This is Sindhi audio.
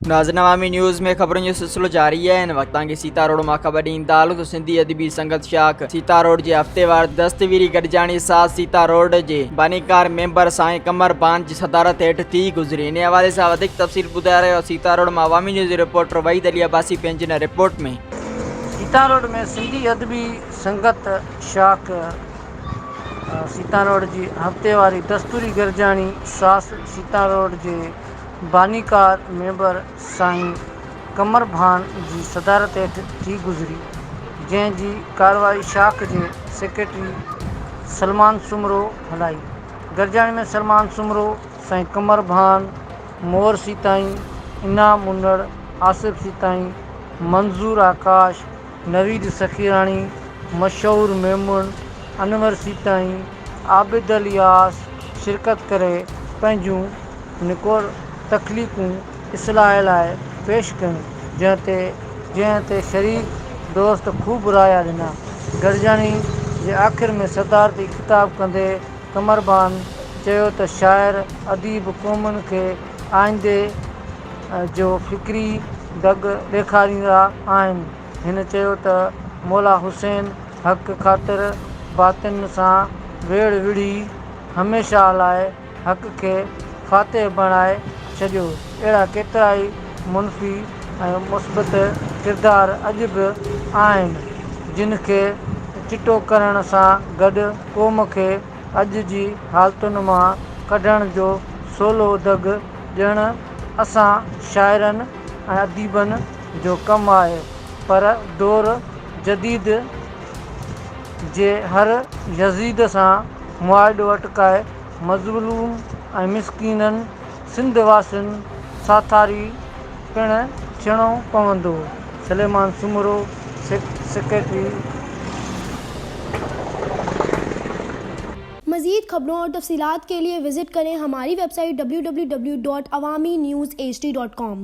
ناظرين عوامي نيوز ۾ خبرن جو سلسلو جاري آهي هن وقت توهان کي سيتا روڊ مان خبر ڏيندا هلون ته سنڌي ادبي سنگت شاخ سيتا روڊ جي هفتيوار دستويري گڏجاڻي ساز سيتا روڊ جي بانيڪار ميمبر سائين قمر بان جي صدارت هيٺ ٿي گذري انهي حوالي سان وڌيڪ تفصيل ٻڌائي رهيو آهي سيتا روڊ مان عوامي نيوز جي رپورٽر وحيد علي عباسي پنهنجي هن رپورٽ ۾. سيتا روڊ ۾ سنڌي ادبي سنگت شاخ سيتا روڊ جي هفتيواري دستوري گڏجاڻي ساز سيتا روڊ جي بانيڪار ميمبر سائين قمر ڀان جي صدارت هيٺ ٿي گذري، جنهن جي ڪارروائي شاخ جي سيڪريٽري سلمان سومرو هلائي. گڏجاڻي ۾ سلمان سومرو، سائين قمر ڀان، مور سيتائين، انعام انڙ، آصف سيتائين، منظور آڪاش، نويد سخيراڻي، مشهور ميمڻ، انور سيتائين، عابد علي آس شرڪت ڪري پنهنجون نڪور تخليقون اصلاح لاء پيش ڪيون، جنهن تي جنهن تي شريڪ دوست خوب رايا ڏنا. گڏجاڻي جي آخر ۾ صدارتي خطاب ڪندي قمربان چيو ته شاعر، اديب قومن کي آئيندي جو فڪري دڳ ڏيکاريندا آهن. هن چيو ته مولا حسين حق خاطر باطن سان ويڙهه وڙهي هميشه لاء حق کي فاتح بڻائي ڇڏيو. اهڙا ڪيترائي منفي ۽ مثبت ڪردار اڄ به آهن، جن کي چٽو ڪرڻ سان گڏ قوم کي اڄ جي حالتن مان ڪڍڻ جو سولو دڳ ڏيڻ اسان شاعرن ۽ اديبن جو ڪم آهي پر دور جديد جي هر يزيد سان معاهدو اٽڪائي مظلوم ۽ مسڪينن سنڌ واسين ساٿاري پڻ ٿيڻو پوندو، سليمان سومرو، سيڪريٽري. مزيد خبرون اور تفصيلات کے لئے وزٽ ڪرين ھماري ويب سائيٽ www.awamiNewsHD.com.